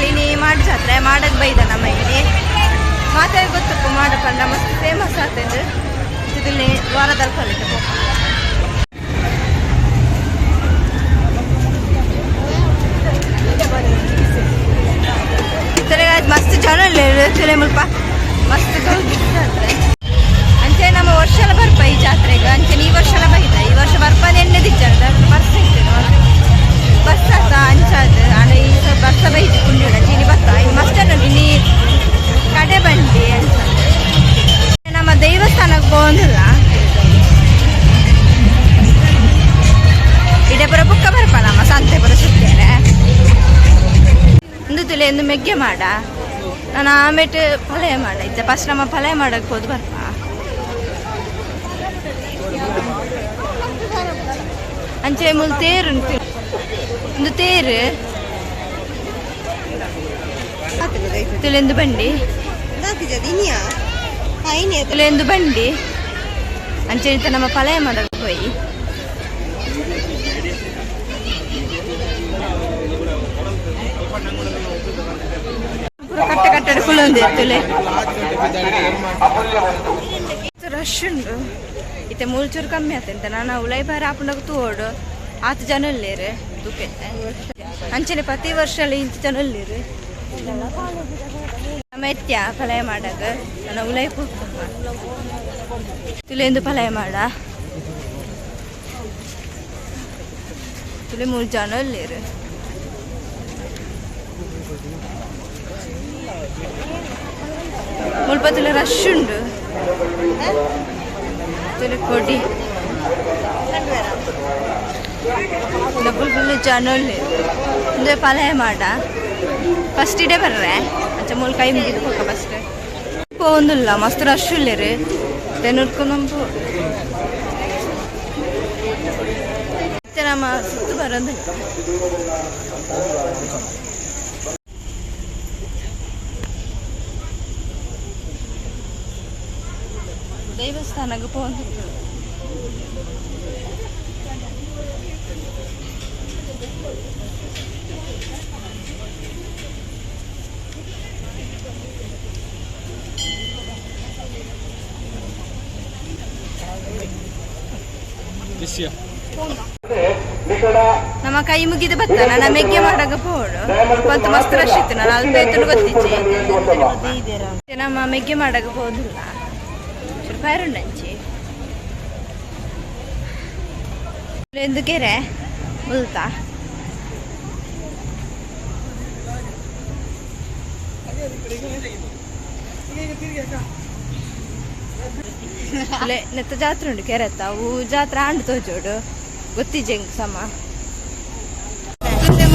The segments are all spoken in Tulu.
ಇನಿ ಮಾಡ ಜಾತ್ರೆ ಮಾಡಕ್ ಬೈದ ನಮ್ಮ ಇಲ್ಲಿ ಮಾತೆ ಗೊತ್ತಪ್ಪ ಮಾಡ ಪಂಡ ಮಸ್ತ್ ಫೇಮಸ್ ಆಗ್ತದೆ. ಇದಲ್ಲಿ ವಾರದಲ್ಲಿ ಫಲಿತ. ಮಸ್ತ್ ಜನ ಇಲ್ಲ ಮುಲ್ಪ, ಮಸ್ತ್ ಗೌಜಿ ಜಾತ್ರೆ. ಅಂಚೆ ನಮ್ಮ ವರ್ಷಲ ಬರ್ಪ ಈ ಜಾತ್ರೆಗೆ. ಅಂಚೆ ಈ ವರ್ಷಲ ಬೈದ, ಈ ವರ್ಷ ಬರ್ಪ ಎಣ್ಣೆ ದಿಜ್ಜಾರ ಬರ್ಸ ಇತ್ತು ಬಸ್ ಆತ ಅಂಚಾದ ಅಣ್ಣ. ಈ ಬರ್ಸ ಬೈದು ಪುಣ್ಯೋಡ ಚೀನಿ ಬತ್ತ. ಇನ್ನು ಮಸ್ತ್ ಇಲ್ಲಿ ಕಡೆ ಬಂಡಿ ಅಂಚ. ನಮ್ಮ ದೇವಸ್ಥಾನಕ್ಕೆ ಹೋಗಿಲ್ಲ, ಇಡೆ ಬರೋ ಬುಕ್ಕ ಬರ್ಪ ನಮ್ಮ ಸಂತೆ ಬರೋ ಸುತ್ತೇನೆ. ಒಂದು ತುಲೆ ಎಂದು ಮೆಗ್ಗೆ ಮಾಡ ನಾನು ಆಮೇಲೆ ಫಲಯ ಮಾಡ ಇತ್ತೆ. ಫಸ್ಟ್ ನಮ್ಮ ಫಲಯ ಮಾಡಕ್ಕೆ ಹೋದ್ ಬರ್ಪ. ಅಂಚೆ ಮುಲ್ ತೇರು ಉಂಟು, ಒಂದು ತೇರು ತುಲೆಂದು ಬಂಡಿ ತುಲೆಂದು ಬಂಡಿ. ಅಂಚೆ ಇತ್ತ ನಮ್ಮ ಫಲಯ ಮಾಡಕ್ಕೆ ಹೋಯಿ. ಪೂರ ಕಟ್ಟೆ ಕಟ್ಟಡ ಕುಲೊಂದು ತುಲೆ. ರಶ್ ಉಂಡು ಇತ್ತೆ. ಮೂಲ್ಚೂರು ಕಮ್ಮಿ ಆತಂತ ನಾನು ಉಲೈ ಬಾರ ಆಪುಂಡಗ ತೋಡು ಆತು ಜನ ಇಲ್ಲೇರು ತೂಕೆತ್ತೆ. ಅಂಚನೆ ಪ್ರತಿ ವರ್ಷ ಇಂಚ ಜನ ಇಲ್ಲೇರು. ನಮ್ಮ ಎತ್ಯ ಫಲಯ ಮಾಡಾಗ ನನ್ನ ಉಲೈ ತುಲೆಂದು ಫಲಯ ಮಾಡ ತುಲೆ ಮೂರು ಜನ ಇಲ್ಲೇರು. ಮುಲ್ಪ ತುಲೆ ರಶ್ ಉಂಡು. ತುಲೆ ಕೊಡಿ ಡಬಲ್ ಫುಲ್ ಜನ ಉಲ್ಲೇರು. ಉಂದು ಪಲಯ ಮಾಡ ಫಸ್ಟ್ ಇಡೇ ಬರ್ರೆ. ಅಂಚ ಮೂಲು ಕೈ ಮುಗಿದು ಪೋಕ. ಫಸ್ಟ್ ಪೋವೊಂದುಲ್ಲ, ಮಸ್ತ್ ರಶ್ ಉಲ್ಲೇರು. ತೆನುರ್ಕೊಂಡು ಇತ್ತೆ ನಮ್ಮ ಸುತ್ತು ಬರೋದಿಲ್ಲ. ದೇವಸ್ಥಾನಕ್ಕೆ ಪೋವೊಂದುಲ್ಲ. ನಮ್ಮ ಕೈ ಮುಗಿದು ಬತ್ತ ನನ್ನ ಮೆಗ್ಗೆ ಮಾಡಾಗ ಪೋಡು. ಮತ್ತು ಮಸ್ತ್ ರಶ್ ಇತ್ತು. ನಾನು ಅಲ್ಪ ಎತ್ತುನು ಗೊತ್ತಿಜ್ಜಿ. ನಮ್ಮ ಮೆಗ್ಗೆ ಮಾಡಾಗ ಹೋದಿಲ್ಲ, ಚೂರು ಫೈರ್ ಉಂಡಂಚಿ ಎಂದು ಕೆರೆ ಮುಲ್ತಾ. ನೆತ್ತ ಜಾತ್ರೆ ಉಂಡು ಕೆರೆತ್ತ. ಅವು ಜಾತ್ರೆ ಆಂಡ್ ತೋಜೋಡು ಗೊತ್ತಿಜ್ಜೆಂಗ್ ಸಮ.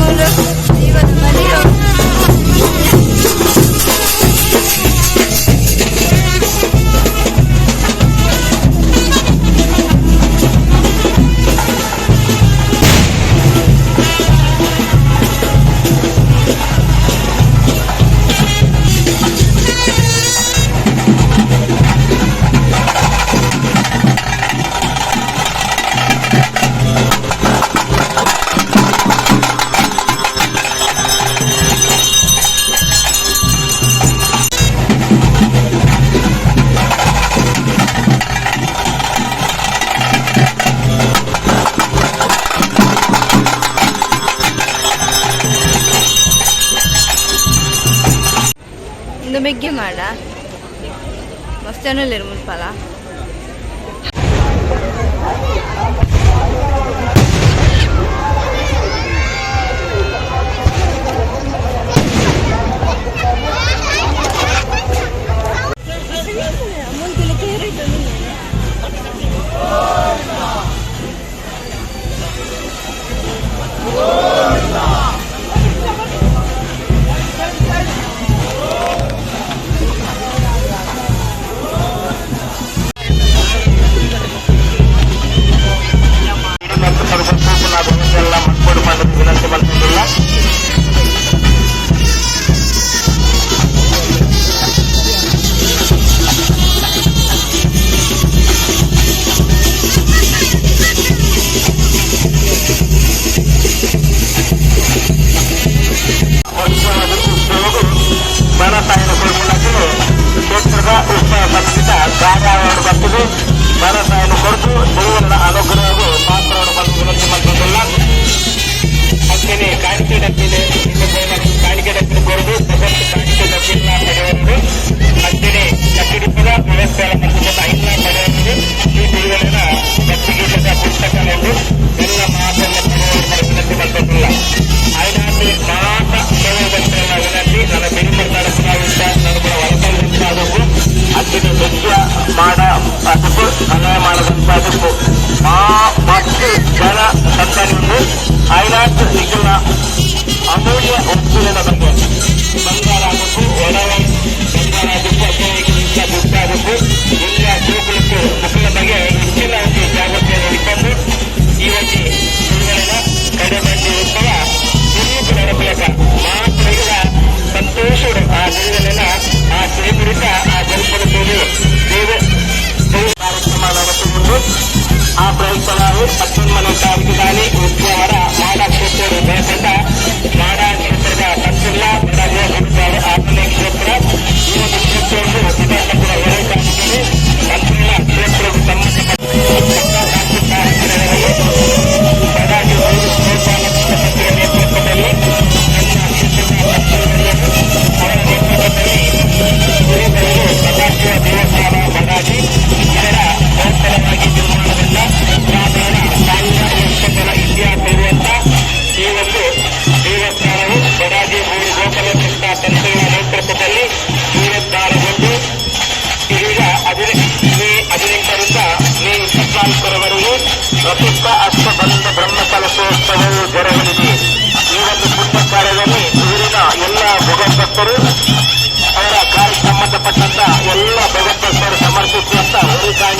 ಮೂರು ಇವತ್ತು ಮನೆಯು. ಇಂದು ಮೆಗ್ಗೆ ಮಾಡ ಮಸ್ತ್ ಜನ ಮುಲ್ಪಲ. ಭಾರತವನ್ನು ಕೊರತು ದೇವರ ಅನುಗ್ರಹವು ಪಾತ್ರವನ್ನು ಬಂದು ವಿನಂತಿ ಮಾಡ್ತಿದ್ದಿಲ್ಲ. ಅಂಚನೆ ಕಾಣಿಕೆ ಡಬ್ಬಿದೆ, ಕಾಣಿಕೆ ಡಬ್ಬಿನ ಕೊರದು ಪ್ರಶಸ್ತಿ ಕಾಣಿಕೆ ಡಬ್ಬಿನ ಪಡೆಯುವುದು. ಅಂಚನೆ ಕಟ್ಟಿಡಿಪದ ವ್ಯವಸ್ಥೆ ಮಾಡ್ತಿದ್ದ ಐನ ಪಡೆಯುವುದು. ಈ ಗುರುಗಳಿನ ಭಕ್ತಿಗೀತದ ಪುಸ್ತಕಗಳನ್ನು ಎಲ್ಲ ಮಾತನ್ನ ಪಡೆಯುವ ವಿನಂತಿ ಮಾಡ್ತಿದ್ದಿಲ್ಲ. ಐನಾತಿ ಮಾತ ಸೇವೆ ಭಕ್ತರನ್ನ ವಿನಂತಿ. ನನ್ನ ಬೆಳಿ ಮಾಡ್ತಾರೆ, ನನ್ನ ಕೂಡ ಒಳಪಡುವಂತಾಗಬೇಕು. ಅಂಚಿನ ನೃತ್ಯ ಮಾಡ ಅದಕ್ಕೂ ಅನ್ಯಾಯ ಮಾಡದಂತಾಗಬೇಕು. ಮಾ ಮತ್ತು ಜನ ಸಂತಾನವನ್ನು ಐನಾತ್ ನಿಖಿಲ ಅಮೂಲ್ಯ ವಸ್ತುವಿನ ಬಗ್ಗೆ ಬಂಗಾರ ಆಗಬೇಕು, ಒಡವೆ ಬಂಗಾರ ಆಗಬೇಕು ಅಥವಾ ಇಂಥ ದುಡ್ಡು ಆಗಬೇಕು, ಎಲ್ಲ ಜೋಕುಲಕ್ಕೆ ಮಕ್ಕಳ ಬಗ್ಗೆ ಹೆಚ್ಚಿನ ಒಂದು ಜಾಗೃತಿಯನ್ನು ಇಟ್ಟದ್ದು. ಈ ಒಂದು ತಿಂಗಳಿನ ಕಡೆಬಂಡಿ ಉತ್ಸವ ತಿರುಗಿ ನಡಪಲಕ ಮಾತ್ರ ಸಂತೋಷ. ಆ ತಿರುಗಲಿನ ಆ ಸಿರಿಬಿಡಿತ ಆ ಜಲ್ಪದ ದೇವ ದೇವ ಕಾರ್ಯಕ್ರಮ ನಡೆಸಿಕೊಂಡು ಆ ಪ್ರಯುಕ್ತವಾಗಿ 19ನೇ ತಾರೀಕಿನಲ್ಲಿ ಉದ್ಯಾವರ ಮಾಡ ಕ್ಷೇತ್ರದ ಬೇಸಂದ ಮಾಡ ಕ್ಷೇತ್ರದ ತಪ್ಪಿಲ್ಲ. ಆರನೇ ಕ್ಷೇತ್ರ. ಈ ಒಂದು ಕ್ಷೇತ್ರವನ್ನು ವಿಧಾನಸಭೆಯ 2 ತಾರೀಕಿಗೆ ಮಂತ್ರಿಗಳ ಕ್ಷೇತ್ರಕ್ಕೆ ಸಂಬಂಧಪಟ್ಟ 4 ತಾರೀಕಿನವರೆಗೆ ಬಡಾಜಿ ಗೋಪಾಲಕೃಷ್ಣ ಮಂತ್ರಿಗಳ ನೇತೃತ್ವದಲ್ಲಿ, ನನ್ನ ಕ್ಷೇತ್ರದ ಮಂತ್ರಿಗಳು ಅವರ ನೇತೃತ್ವದಲ್ಲಿ ಗುರುಗಳು ಸದಾಶಿವ ದೇವಸ್ಥಾನ ಬಡಾಜಿ ಇದರ ನೂತನವಾಗಿ ನಿರ್ಮಾಣಗೊಂಡ ಸಾಧಾರಣ 1000 ವರ್ಷಗಳ ಇತಿಹಾಸ ಇರುವಂತ ಈ ಒಂದು ದೇವಸ್ಥಾನವು ಬಡಾಜಿ 3 ಗೋಪಾಲಕೃಷ್ಣ ತಂತ್ರಿಗಳ ನೇತೃತ್ವದಲ್ಲಿ ಜೀರ್ಣೋದ್ಧಾರಗೊಂಡು ಇದೀಗ ಮೇ 18ರಿಂದ ಮೇ 24ರವರೆಗೆ ಪ್ರತಿಷ್ಠಾ ಅಷ್ಟಬಂಧ ಬ್ರಹ್ಮ ಕಲಶೋತ್ಸವವು ಜರುಗಲಿದೆ. ಈ ಒಂದು ಪುಣ್ಯ ಕಾರ್ಯದಲ್ಲಿ ಊರಿನ ಎಲ್ಲ ಭಗವದ್ಭಕ್ತರು, ಅವರ ಕಾರ್ಯಕ್ಕೆ ಸಂಬಂಧಪಟ್ಟಂತ ಎಲ್ಲ ಭಗವದ್ಭಕ್ತರು ಸಮರ್ಪಿಸುವಂತ ಹೋರಿ ಕಾರ್ಯ